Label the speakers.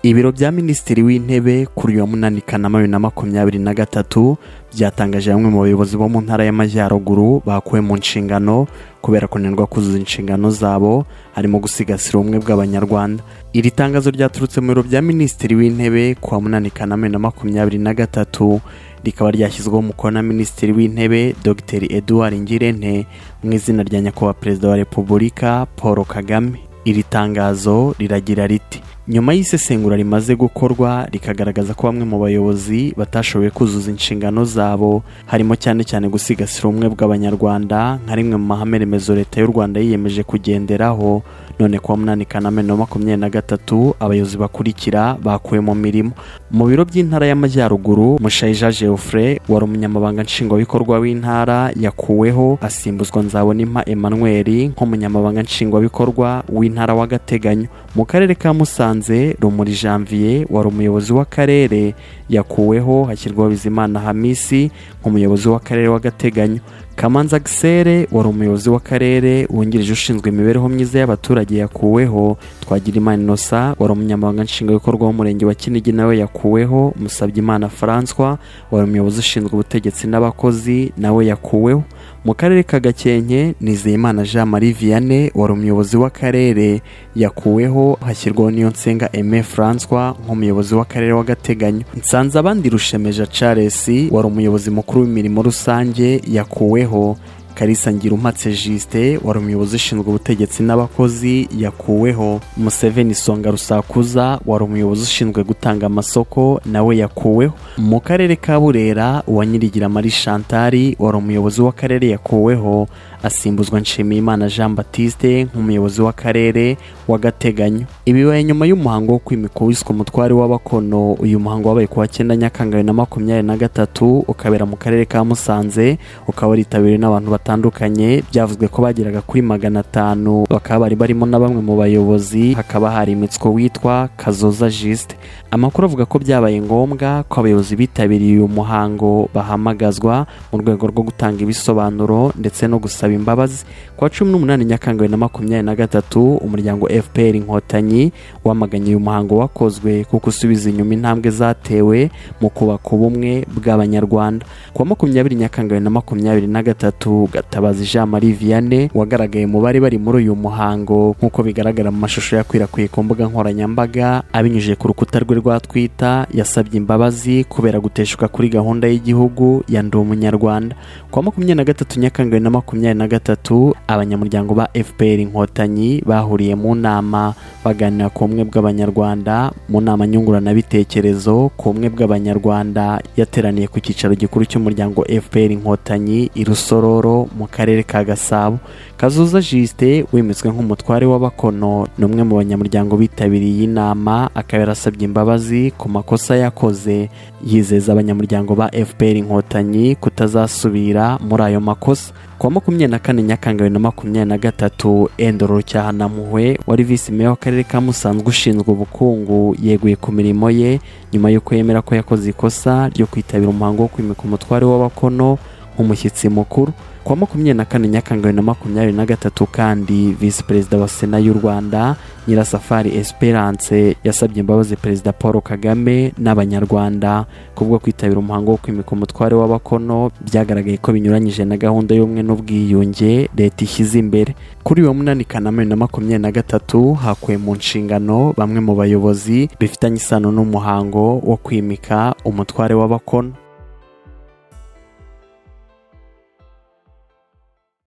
Speaker 1: Ibiro bya Minisitiri w'Intebe kuri uyu wa 8 Kanama 2023 byatangaje bamwe mu bayobozi bo mu Ntara y'Amajyaruguru bakuwe mu nshingano kubera kunanirwa kuzuza inshingano zabo, harimo gusigasira ubumwe bw'Abanyarwanda. Iri tangazo ryaturutse mu biro bya Minisitiri w'Intebe ku wa 8 Kanama 2023, rikaba ryashyizweho umukono na Minisitiri w'Intebe Dr Edouard Ngirente mu izina rya Nyakubahwa Perezida wa Repubulika Paul Kagame. Iri tangazo riragira riti: "Nyuma y'isesengura rimaze gukorwa rikagaragaza ko bamwe mu bayobozi batashoboye kuzuza inshingano zabo, harimo cyane cyane gusigasira ubumwe bw'Abanyarwanda nka rimwe mu mahame remezo Leta y'u Rwanda yiyemeje kugenderaho, none kuwa 8 Kanama 2023 abayobozi bakurikira bakuwe mu mirimo: Mu biro by'Intara y'Amajyaruguru, Mushayija Geoffrey wari umunyamabanga nshingwabikorwa w'intara yakuweho, asimbuzwa Nzabonimpa Emmanuel nk'umunyamabanga nshingwabikorwa w'intara w'agateganyo. Mu karere ka Musanze, Rumuri Janvier wari umuyobozi w'akarere yakuweho, hashyirwaho Bizimana Hamisi nk'umuyobozi w'akarere w'agateganyo. Kamanzi Axel wari umuyobozi w'akarere wungirije ushinzwe imibereho myiza y'abaturage yakuweho. Twagirimana Innocent wari umunyamabanga nshingwabikorwa w'umurenge wa Kinigi nawe yakuweho. Musabyimana Francois wari umuyobozi ushinzwe ubutegetsi n'abakozi nawe yakuweho. Mu karere ka Gakenke, Nizeyimana Jean Marie Vianney wari umuyobozi w'akarere yakuweho, hashyirwaho Niyonsenga Aime Francois nk'umuyobozi w'akarere w'agateganyo. Nsanzabandi Rushemeja Charles wari umuyobozi mukuru w'imirimo rusange yakuweho. Kalisa Ngirumpatse Justin wari umuyobozi ushinzwe ubutegetsi n'abakozi yakuweho. Museveni Songa Rusakuza wari umuyobozi ushinzwe gutanga amasoko nawe yakuweho. Mu karere ka Burera, Uwanyirigira Marie Chantal wari umuyobozi w'akarere yakuweho, asimbuzwa Nshimiyimana Jean Baptiste nk'umuyobozi w'akarere w'agateganyo." Ibi bibaye nyuma y'umuhango wo kwimika uwiswe umutware w'Abakono. Uyu muhango wabaye ku wa 9 Nyakanga 2023, ukabera mu karere ka Musanze, ukaba waritabiriwe n'abantu batandukanye, byavuzwe ko bageraga kuri 500, bakaba bari barimo na bamwe mu bayobozi. Hakaba hari imitswo witwa Kazoza Justin. Amakuru avuga ko byabaye ngombwa ko abayobozi bitabiriye uyu muhango bahamagazwa mu rwego rwo gutanga ibisobanuro ndetse no gusaba imbabazi. Ku wa 18 Nyakanga 2023, umuryango FPR Inkotanyi wamaganye uyu muhango wakozwe kuko usubiza inyuma intambwe zatewe mu kubaka ubumwe bw'Abanyarwanda. Ku wa 20 Nyakanga 2023, Gatabazi Jean Marie Vianney wagaragaye mu bari bari muri uyu muhango, nk'uko bigaragara mu mashusho yakwirakwiye ku mbuga nkoranyambaga abinyujije ku rukuta rwe rwa Twitter, yasabye imbabazi kubera guteshuka kuri gahunda y'igihugu ya Ndi Umunyarwanda. Ku wa 23 Nyakanga 2023, abanyamuryango ba FPR Inkotanyi bahuriye mu nama baganira ku bumwe bw'Abanyarwanda mu nama nyunguranabitekerezo ku bumwe bw'Abanyarwanda yateraniye ku cyicaro gikuru cy'umuryango FPR Inkotanyi i Rusororo mu karere ka Gasabo. Kazoza Justin wimitswe nk'umutware w'Abakono ni umwe mu banyamuryango bitabiriye iyi nama, akaba yarasabye imbabazi ku makosa yakoze, yizeza abanyamuryango ba FPR Inkotanyi kutazasubira muri ayo makosa. Ku wa 24 Nyakanga 2023, Endoro Rucyahanamuhwe wari visi meya w'akarere ka Musanze ushinzwe ubukungu yeguye ku mirimo ye nyuma y'uko yemera ko yakoze ikosa ryo kwitabira umuhango wo kwimika umutware w'Abakono nk'umushyitsi mukuru. Ku wa 24 Nyakanga 2023 kandi, visi perezida wa Sena y'u Rwanda Nyirasafari Esperance yasabye imbabazi Perezida Paul Kagame n'Abanyarwanda kubwo kwitabira umuhango wo kwimika umutware w'Abakono byagaragaye ko binyuranyije na gahunda y'ubumwe n'ubwiyunge leta ishyize imbere. Kuri uyu wa 8 Kanama 2023, hakuwe mu nshingano bamwe mu bayobozi bifitanye isano n'umuhango wo kwimika umutware w'Abakono.